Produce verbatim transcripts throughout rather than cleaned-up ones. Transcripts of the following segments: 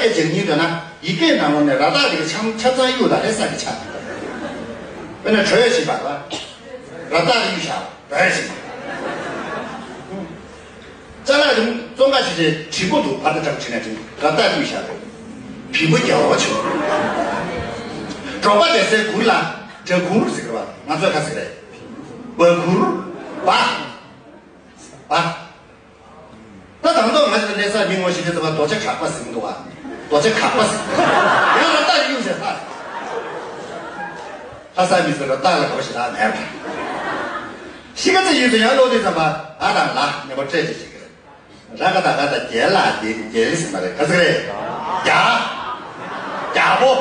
སྐད་ཅིག་ཉིད་འདོད་ན་ཡི་གེ་ནང་ལོགས་ནས་ར་བཏགས་རིགས་ཆ་ཆ་ཚང་གཡུག་དང་ལྷ་ས་གི་ཆ། དཔེར་ན་བྲོས་ཞེས་པ་ལ། ར་བཏགས་རིགས་གཡུག་བཞག་བྲོས་ཞེས་པ། ཅ་ལག་རིང་བཙོང་ཁ་ཞིག་རེད། བྲིས་པོ་འདུག་བར་དུ་གྲངས་བྲིས་ན་བྲིས་ར་བཏགས་རིགས་གཡུག་བཞག་རེད། བི་པོ་རྒྱལ་བོ་ཆུ། འབྲོག་པ་བསྡད་སའི་གུར་ལ་སྦྲ་གུར་ཟེར་གི་རེད་པ། ང་ཚོས་ག་ཟེར་རེད། སྦྲ་གུར། སྦྲ། སྦྲ། ད་དང་ཐོག་ང་ཚོ་གནས་ས་མི་ངོ་ཤེས་ཀྱི་ཚོ་བ་རྡོ་རྗེ་གྲགས་པ་ཟེར་གྱི་འདུག་བ། རྡོ་རྗེ་གྲགས་པ་ཟེར། ཡང་ར་བཏགས་གཡུག་ཟེར་ད། ལྷ་ས་མི་ཚོ་ར་བཏགས་ལ་གོ་ཞེ་དྲག་མེད་པ། གཞིས་ཀ་རྩེ་ཡུལ་དུ་ཡང་ཀློག་དུས་ཙམ་པ་ཨ་དང་ལ་ཉེ་པོ་སྤྲད་ཅིག་བྱེད་ཀྱི་རེད། ར་ག་ད་ག་ད་རྒྱལ་ལ་རྒྱལ་རྒྱལ་ཟེར་མ་རེད། ག་ཚོད་རེད། རྒྱ། རྒྱལ་པོ།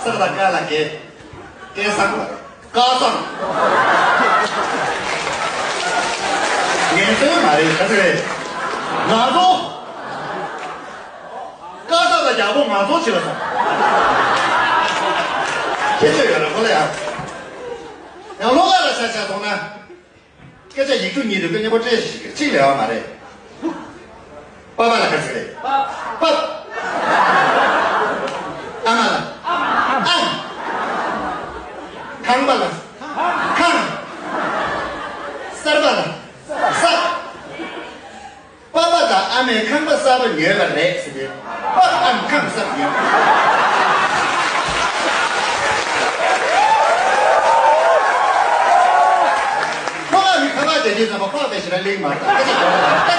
ས་ག་ད་ཀ་ལ་རྒྱལ། སྐལ་བཟང་མ་རེད། སྐལ་བཟང་། ངན་སོང་མ་རེད། ག་ཚོད་རེད། ང་ཚོ། སྐལ་བཟང་དང་རྒྱལ་པོ་ང་ཚོ་བྱེད་ལ་སོང་། ཁྱད་ཆོས་ཡོད་རེད་ཁོ་ལ་ཡང་། ཡང་ལྷོ་ཁ་ལ་ཆ་བཞག་སོང་ན། སྐད་ཆ་ཡིག་འབྲུ་གཉིས་རེ་དགོས། གཉིས་པོ་སྤྲད་ཞིག་གཅིག་ལས་བ་མ་རེད། པ་པ་ལ་ག་ཚོད་རེད། པ། ཨ་མ་ལ། ཨ། ཁང་པ་ལ། ཁང་། གསར་པ་ལ། གསར། པ་པ་དང་ཨ་མས་ཁང་པ་གསར་པ་ཉོས་པ་རེད་ཟེར་ཏེ། པ་ཨ་མས་ཁང་གསར་པ་ཉོས། ཁོ་ཨ་མའི་ཁང་པ་དེ་དུས་ཙམ་པ་ཁོག་པའི་ཞེ་དྲག་གླེང་མ་ཐག་སྐད་ཆ་གོ་བ་དང་